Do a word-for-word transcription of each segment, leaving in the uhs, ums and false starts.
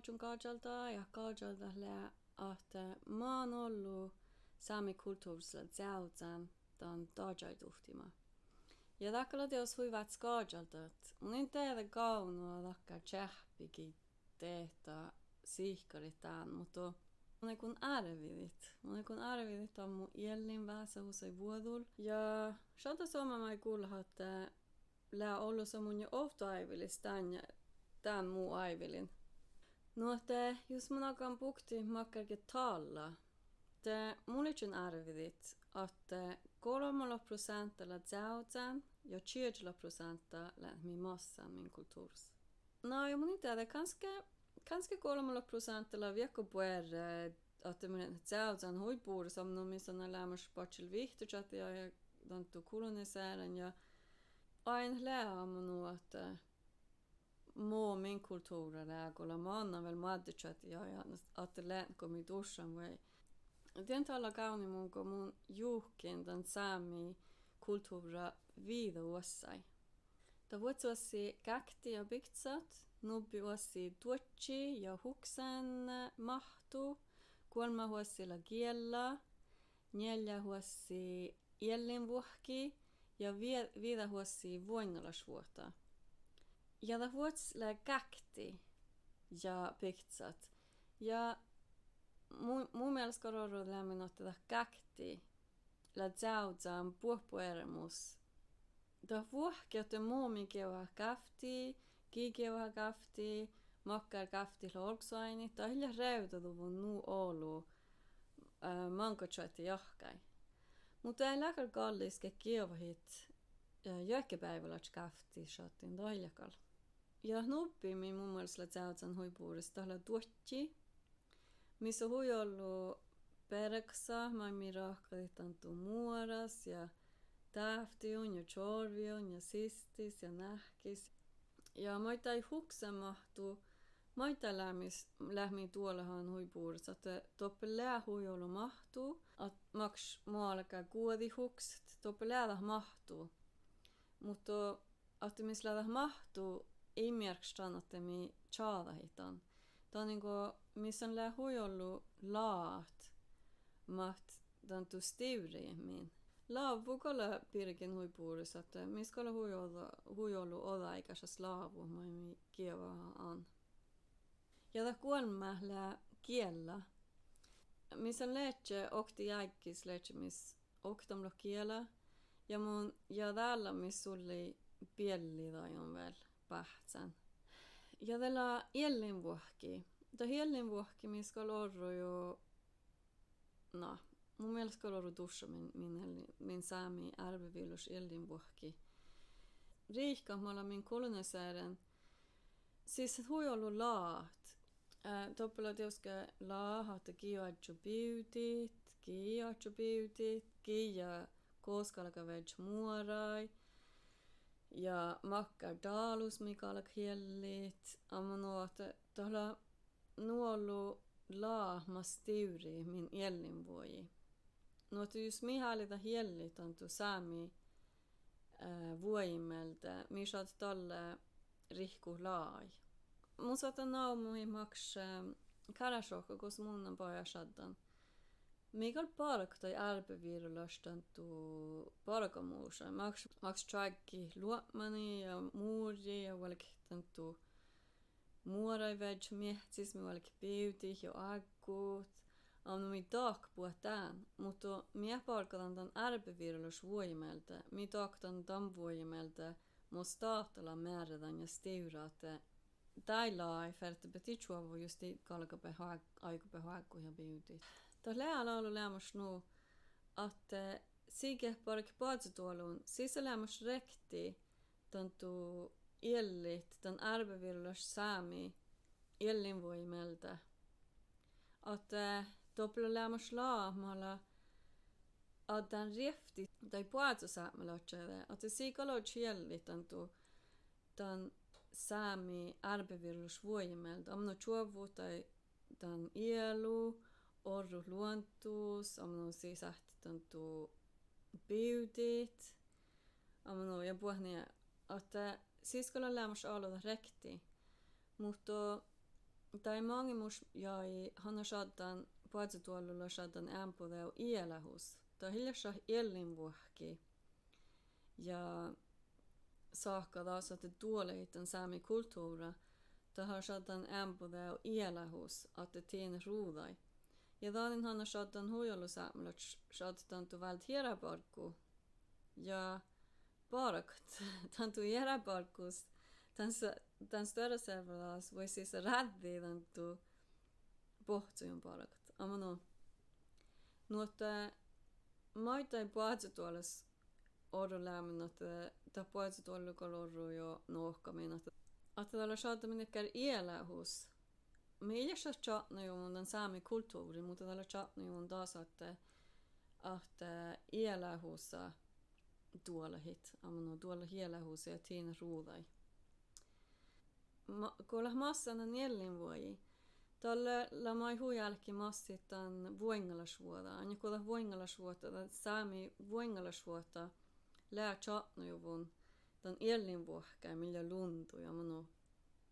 Mun gažaldan ja gažaldat lea ahte man ollu sámi kultuvrras lea ceavzán dan dažaid duhtima. Ja dat gal lea dieđus hui váttis gažaldat. Mun in dieđe gávdno dakkár čeahppi gii dehto sihkkarit dán, muhto mun áiggun árvidit. Mun áiggun árvidit dan mu eallinvásáhusaid vuođul. Ja šaddá somá maid gullat ahte lea ollu somá mun ovtta áivilis dán, dán mu áivilin. Nu ahte jus mun agan buktit makkárge talla, de mun ledjen árvidit ahte golbmalogi proseantta lea ceavzán ja čiežalogi proseantta lea mii massán min kultuvrras. Na ja mun in dieđe, gánske, gánske golbmalogi proseantta lea viehka buorre ahte mii leat ceavzán hui bures, amma nu mis lea leamaš badjel vihttačuođi ja, ja danne koloniseren ja ain lea amma nu ahte mo min kultuvra lea go lea mannan vel moadde čuođi ja, ja ahte leat go mii duššan vai. Dien talla gávdno mun go mun juhken dan sámi kultuvra viđa oassái. Dat vuos oassi gákti ja biktasat, nubbi oassi duodji ja huksenmáhttu, goalmmát oassi lea giella, njealját oassi eallinvuohki ja vie-, viđát oassi vuoiŋŋalašvuohta. Ja dat vuos lea gákti ja biktasat. Ja mu, mu mielas gal orrut leamen ahte dat gákti lea ceavzán buot buoremus. Dat vuohki ahte mo mii geavahat gávtti, gii geavaha gávtti, makkár gávtti lea olggosoaidnit, dat ii leat rievdaduvvon nu olu, eh, máŋga čuođi jahkái. Muhto eai leat gal gallis geat geavahit, eh, juohke beaivválaččat gávtti šattin, dat ii leat gal. Ja nubbi mii mu mielas lea ceavzán hui bures, dat lea duodji. Mis lea hui ollu bergasat maid mii ráhkadit dandu muoras ja dávttiiguin ja čorvviiguin ja sistis ja náhkis. Ja maiddái huksenmáhttu, maiddái leat mis, leat mii doalahán hui bures ahte doppe lea hui ollu máhttu, ahte mat mo galgá guođit hukset, doppe lea dat máhttu. Muhto ahte mis lea dat máhttu, ii mearkkaš dan ahte mii čađahit dan. Danin go mis lea hui ollu lágat mat dandu stivrejit min. Lávvu gal lea birgen hui bures ahte mis gal lea hui ođ-, hui ollu ođđaáigásaš lávvut maid mii geavaha dan. Ja dat goalmmát lea giella. Mis lea ledje oktii áiggis ledje mis oktamlogi giela. Ja mun, ja dál lea mis sullii bielli dain vel báhcán. Ja de lea eallinvuohki. Dat eallinvuohki mis gal orru juo, na, mu mielas gal orru dušše min, min ealli-, min sámi árbevirolaš eallinvuohki. Riikkat mala min koloniseren, sis hui ollu lágat. Eh, doppe lea dieđusge lágat ahte gii oažžu bivdit, gii oažžu bivdit, gii ja gos galgá viežžat muoraid. Ja makkár dálus mii galgat eallit, amma nu ahte dat lea nu ollu lágat mat stivrejit min eallinvuogi. Nu ahte jus mii háliidat eallit dandu sámi, eh, vuogi mielde, mii šaddat dalle rihkut lágaid. Mun sáhtán namuhit makkár, eh, Kárášjohka gos mun lean bajásšaddan. Mii gal bargat daid árbevirolaš dandu bargamušaid. Makkár, makkár čoaggit luopmanit ja murjit ja vuolgit dandu muoraid viežžat meahcis, mii vuolgit bivdit ja oaggut. Amma nu mii dahkat buot dán, muhto mii eat bargga dan, dan árbevirolaš vuogi mielde. Mii dahkat dan, dan vuogi mielde mo stáhta lea mearridan ja stivrá ahte daid lágaid fertebehtet čuovvut jus dii galgabehtet oag-, áigobehet oaggut ja bivdit. Dat lea álo leamaš nu ahte sii geat barget boazodoalun, sis lea leamaš riekti dandu eallit dan árbevirolaš sámi eallinvuogi mielde. Ahte doppe lea leamaš lágat mat lea addán rievtti daid boazosápmelaččaide, ahte sii gal ožžot eallit dandu dan sámi árbevirolaš vuogi mielde. Amma nu čuovvut daid dan ealu, orrut luondus, amma nu sii sáhttet dandu bivdit, amma nu ja buot nie, ahte sis gal lea leamaš álo dat riekti. Muhto Daid maŋimuš jagi han lea šaddan, boazodoallu lea šaddan eambbo dego ealáhus. Dat ii leat šat eallinvuohki. Ja sáhka das ahte duolahit dan sámi kultuvra, dat lea šaddan eambbo dego ealáhus ahte dinet ruđaid. Ja danin han lea šaddan hui ollu sápmelaččat šaddat dan du váldit eará barggu. Ja bargat dan du eará barggus, dan s-, dan stuorra servodagas, vuoi sis ráđđi dan du bohccuiguin bargat. Amma nu. Nu ahte maiddái boazodoalus orru leamen ahte dat boazodoallu gal orru jo nohkamin ahte, ahte dat lea šaddamin dakkár ealáhus. Mii ii leat šat čatnojuvvon dan sámi kultuvrii, muhto dat lea čatnojuvvon das ahte, ahte ealáhusa duolahit, amma nu duolahit ealáhusa ja dinet ruđaid. Ma-, go leat massan dan eallinvuogi, dalle lea maid hui álki massit dan vuoiŋŋalašvuođa. Ainnas go dat vuoiŋŋalašvuohta, dat sámi vuoiŋŋalašvuohta lea čatnojuvvon dan eallinvuohki mii lea lundui, amma nu.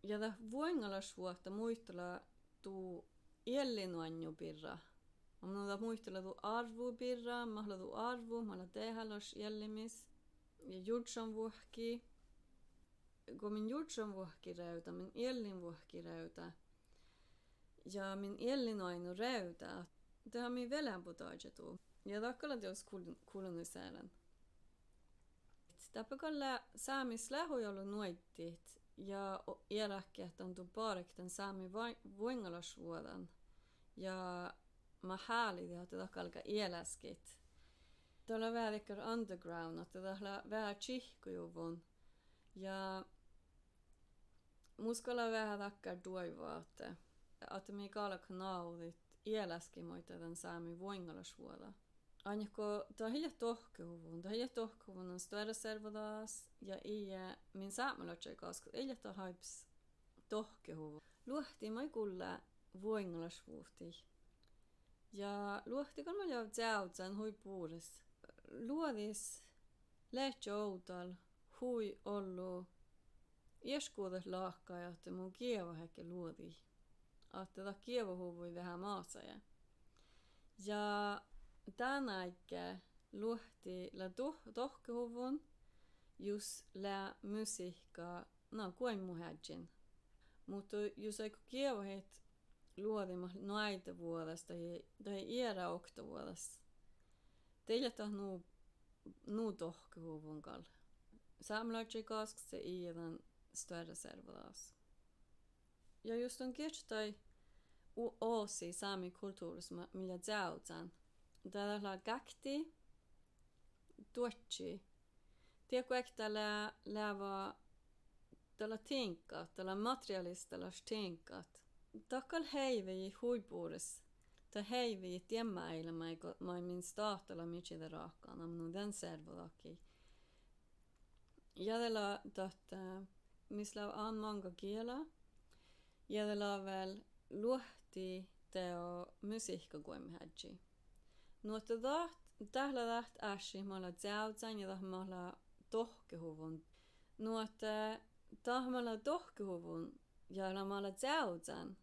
Ja dat vuoiŋŋalašvuohta muitala du eallinoainnu birra. Amma nu dat muitala du árvvu birra, mat leat du árvvut, mat leat dehálaš eallimis. Ja jurddašanvuohki, go min jurddašanvuohki rievdá, min eallinvuohki rievdá ja min eallinoainnu rievdá, de han mii vel eambbo dadjat du. Ja dat gal lea dieđus kol-, koloniserán. Dáppe gal lea, Sámis lea hui ollu nuoiddit ja o-, earát geat dan du barget dan sámi va-, vuoiŋŋalašvuođan. Ja mat háliidit ahte dat galgá ealáskit. Dat lea veaháš underground, ahte dat lea veaháš čihkkojuvvon. Ja mus gal lea veaháš dakkár doaivva ahte, ahte mii galgat nagodit ealáskit maiddái dan sámi vuoiŋŋalašvuođa. Ainnas go dat ii leat dohkkehuvvon, dat ii leat dohkkehuvvon dan stuorra servodagas ja ii min sápmelaččaid gaskkas, ii leat dat áibbas dohkkehuvvon. Luohti maid gullá vuoiŋŋalašvuhtii. Ja luohti gal maid lea ceavzán hui bures. Luođis ledje ovdal hui ollu iešguđet láhkai ahte mun geavahedje luođi. Ahte dat geavahuvvui veahá masai. Ja dán áigge luohti lea doh-, dohkkehuvvon, jus lea musihkka, na, guoimmuheaddjin. Muhto jus áiggut geavahit luođi mat noaide vuođas dahje, dahje eará oktavuođas, de ii leat dat nu, nu dohkkehuvvon gal sápmelaččaid gaskkas ja ii dan stuorra servodagas. Ja jus don geahččat daid u-, oasi sámi kultuvrras ma-, mii lea ceavzán, de dat lea gákti, duodji. Diet go ektá lea-, leaba, dat lea tiŋggat, dat lea materialistalaš tiŋggat. Dat gal heivejit hui bures. Dat heivejit diemmá eallimii go-, maid min stáhta lea midjiide ráhkadan, amma nu dan servodahkii. Ja de lea dat, eh, mis lea ain máŋga giela. Ja de lea vel luohti dego musihkkaguoimmiheaddji. Nu ahte dat, dat lea dat áššit mat lea ceavzán ja dat mat lea dohkkehuvvon. Nu ahte dat mat lea dohkkehuvvon ja dat mat lea ceavzán,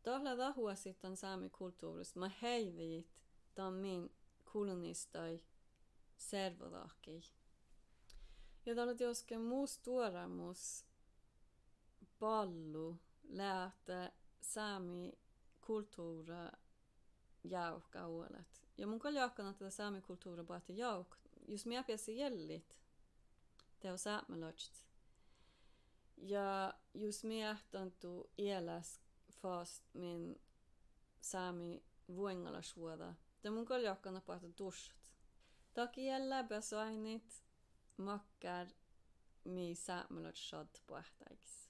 dat lea dat oasit dan sámi kultuvrras mat heivejit dan min kolonistaid servodahkii. Ja dat lea dieđusge mus stuorámus ballu lea ahte sámi kultuvra jávká vuolat. Ja mun gal jáhkán ahte dat sámi kultuvra boahtá jávkat, jus mii eat beasai eallit dego sápmelaččat. Ja jus mii eat dan du ealáskit fas min sámi vuoiŋŋalašvuođa, de mun gal jáhkán ahte boahtá duššat. Dat giella beasai oaidnit makkár mii sápmelaččat šaddat boahtteáiggis.